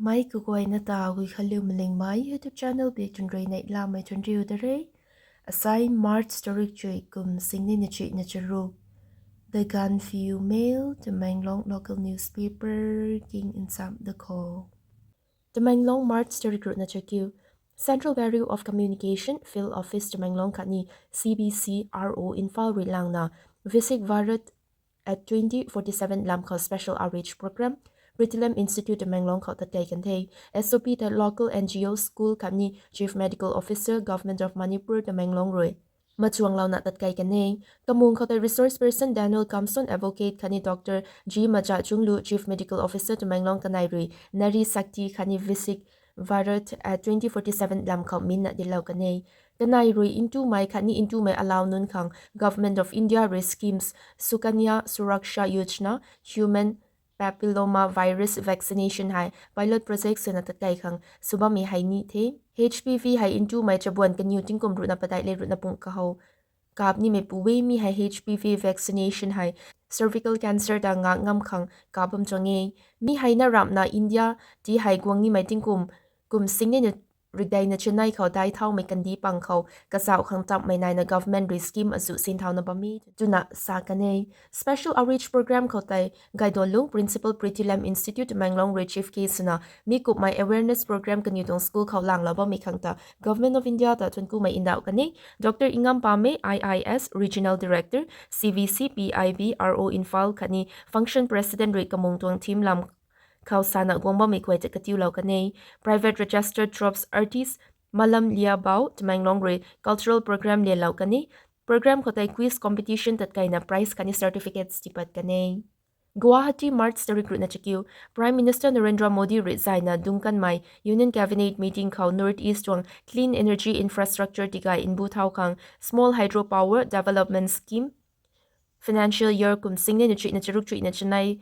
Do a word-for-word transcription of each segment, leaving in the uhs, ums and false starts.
Mei kaguayna ta Guikhanliu Malingmei YouTube channel bik tun rui neihlamei tun riu da re. Asai March tarik chuih kum singnei na chuih na charuk. The Gaanphiu Mail, Tamenglong local newspaper king nsam da kho. Tamenglong, March tarik ruh na chakiu. Central Bureau of Communication, Field Office Tamenglong khatni C B C R O Imphal rui langna Viksit Bharat at twenty forty-seven lam khou special outreach program, Prithilam Institute Tamenglong khou tatkei kan the. S O P ta local N G O, school khatni Chief Medical Officer, Government of Manipur Tamenglong rui machuanglouna tatkei kan e. Kamung khou tei resource person Daniel Kamson, advocate khatni Doctor G Machachunglu, Chief Medical Officer Tamenglong kanei rui Nari Shakti khatni Viksit Bharat at twenty forty-seven lam khou minna dilou kan e. Kanei rui ntumei khatni ntumei alau nunc khang Government of India rui schemes Sukanya Suraksha Yojana, Human Papilloma Virus Vaccination hei pilot project swna tatkei khang sw bammei hei ni the. H P V hei ntumei chabuan kaniw tingkum ruhna padeih le ruhna pung kahou kap nimei pu e. Mi hei H P V vaccination hei cervical cancer ta ngak ngam khang kap bam tuang e. Mi hei na ramhna India ti hei guang nimei tingkum kum singnei na rikdeina chanei khou dai thaumei kandih pang khou kazauh khang tammei naina government rui scheme azuh sinthauna bam e twna sa kan e. Special outreach program khou tei Gaidonlung Principal Prithilam Institute Tamenglong rui chief guest swna mi kupmei awareness program kaniw tuang school khou langlou bammei khang ta Government of India ta thuankumei ndauh kan e. Doctor Ingam Pame, I I S, Regional Director, C V C P I B R O Imphal khatni function president rui kamung tuang theme lam khou sana guang bammei guay ta katiulou kan e. Private registered drops artist Malam Liabau Tamenglong rui cultural program lialou kan e. Program khou tei quiz competition tatkeina prize khatni certificates tipat kan e. Guwahati, March tarik ruhna chakiu. Prime Minister Narendra Modi rui zaina dungkanmei Union Cabinet meeting khou North East tuang clean energy infrastructure tigay nbu thau khang small hydro power development scheme financial year kum singnei na chuihna charuk chuihna chanei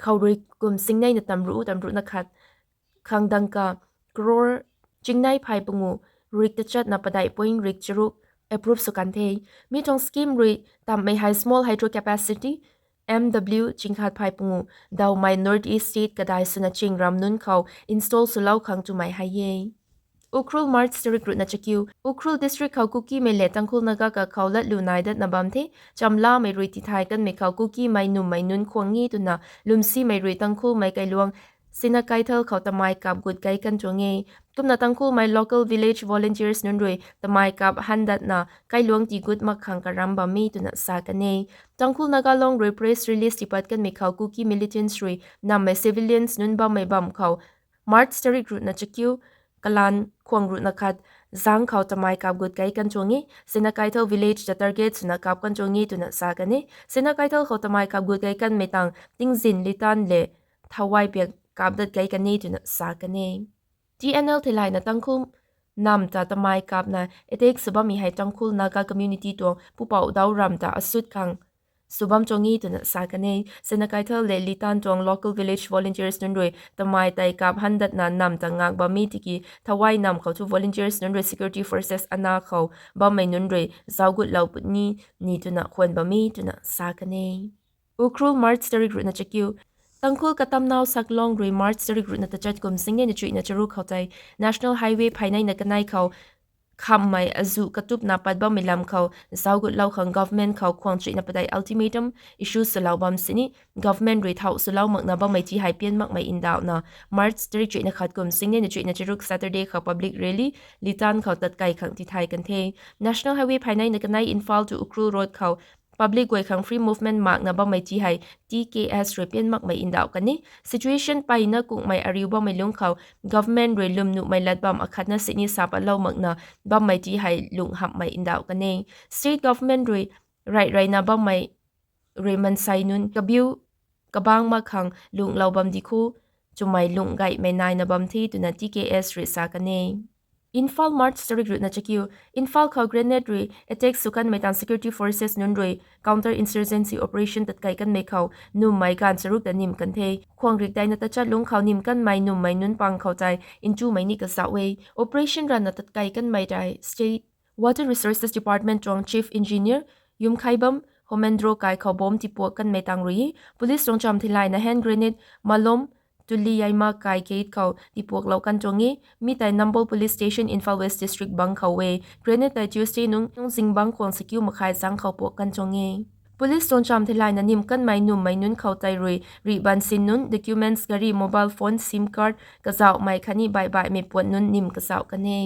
khou rui kum singnei na tamruh tamruhna khat khang dangka crore chingnei phay pungu rik tachatna padeih point rik charuk approve sw kan the. Mi tuang scheme rui tammei hei small hydro capacity M W chingkhat phay pungu dawmei North East state kadai swna ching ram nunc khou install swlou khang twmei hei e. Ukhrul, March tarik ruhna chakiu. Ukhrul district khou Kukimei le Tangkhul Naga kakhou latlu nai datna bam the. Chamlamei rui tithay kanmei khou Kukimei nummei nunc khwang e twna lwmsimei rui Tangkhulmei kailuang Sinakeithel khou tamei kap gut kai kan tuang e. Kumna Tangkhulmei local village volunteers nunc rui tamei kap handatna kailuang tigut mak khang karam bam e twna sa kan e. Tangkhul Naga Long rui press release tipat kanmei khou Kuki militants rui nammei civilians nunc bammei bam khou March tarik ruhna chakiu kalan khwang ruhna khat zang khou tamei kap gut kai kan tuang e. Sinakeithel village ta target swna kap kan tuang e twna sa kan e. Sinakeithel khou tamei kap gut kai kanmei tang Tingzin, Litan le Thawai biak kap dat kai kan e twna sa kan e. T N L theilayna Tangkhul nam ta tamei kapna attack sw bammei hei Tangkhul Naga community tuang pupouc dau ram ta asut khang sw bam tuang e twna sa kan e. Sinakeithel le Litan tuang local village volunteers nunc rui tamei tei kap handatna nam ta ngak bam e tiki Thawai nam khou thu volunteers nunc rui security forces ana khou bammei nunc rui zauc gutlou puni ni twna khwan bam e twna sa kan e. Ukhrul, March tarik ruhna chakiu. Tangkhul katamnau Saklong rui March tarik ruhna tachat kum singnei na chuihna charuk khou tei National Highway phaynei na kanei khou khammei azuh katupna pat bammei lam khou zauc gutlou khang government khou khwang chuihna padeih ultimatum issue swlou bam sini government rui thau swlou makna bammei ti hei pian makmei ndauhna March tarik chuihna khat kum singnei na chuihna charuk Saturday khou public rally Litan khou tatkai khang tithay kan the. National Highway phaynei na kanei Imphal to Ukhrul road khou public guay khang free movement makna bammei ti hei T K S rui pian makmei ndauh kan e. Situation peyna kungmei ariu bammei lungc khou government rui lwmnuhmei lat bam akhatna sini sa patlou makna bammei ti hei lungh hamhmei ndauh kan e. State government rui rey reyna bammei rui mansei nunc kabiu kabangc mak khang lunglou bam di khu twmei lungh gaymei naina bam the twna T K S rui sa kan e. Imphal, March tarik ruhna chakiu. Imphal khou grenade rui attack sw kanmei tang security forces nunc rui counter insurgency operation tatkai kanmei khou nummei ganv charuk ta nim kan the. Khwang rik daina tachat lungc khou nim kanmei nummei nunc pang khou tei ntumei ni kazauh e. Operation ranna tatkai kanmei tei State Water Resources Department tuang Chief Engineer Yumkhaibam Homendro kai khou bomb tipuak kanmei tang rui e. Police tuang cham theilayna hand grenade malom Tulli Yaima kai gate khou tipuaklou kan tuang e. Mi tei Nambol Police Station, Imphal West District bang khou e. Grenade tei Tuesday nung, nung zingbangc khwang sakiu makhai zangc khou puak kan tuang e. Police tuang chamv theilayna nim kanmei nummei nunc khou tei rui rih ban sin nunc, documents, gari, mobile phone, sim card kazauhmei khatni baih baihmei puan nunc nim kazauh kan e.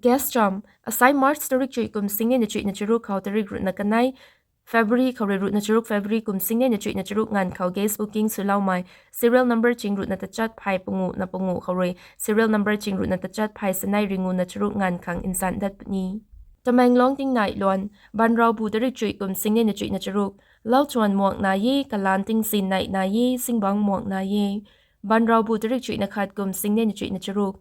Gas chamv, asai March tarik chuih kum singnei na chuihna charuk khou tarik ruhna kanei February khou rui ruhna charuk February kum singnei na chuihna charuk nganv khou gas booking swloumei, serial number ching ruhna tachat phay panguh na panguh khou rui serial number ching ruhna tachat phay sanei ringu na charuk nganv khang nzan dat puni. Tamenglong tingnai luan, banrau bu tarik chuih kum singnei na chuihna charuk, lauchuan muang nai e, kalan tingzin neih nai e, zingbangc muang nai e. Banrau bu tarik chuihna khat kum singnei na chuihna charuk,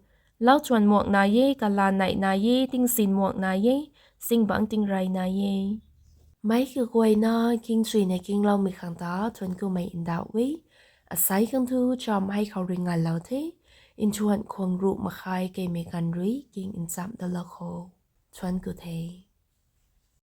lauchuan muang nai e, kalan neih nai e, tingzin muang nai e, zingbangc tingrey nai e. Meic kaguayna kingchuina kingloumei khang ta thuanc kumei ndauh e. Asai khang thu chamv hei khou rui nganlou the. Nthuan khwang ruh makhai keimei ganv rui king nchamh dalou kho. Thuanc ku the.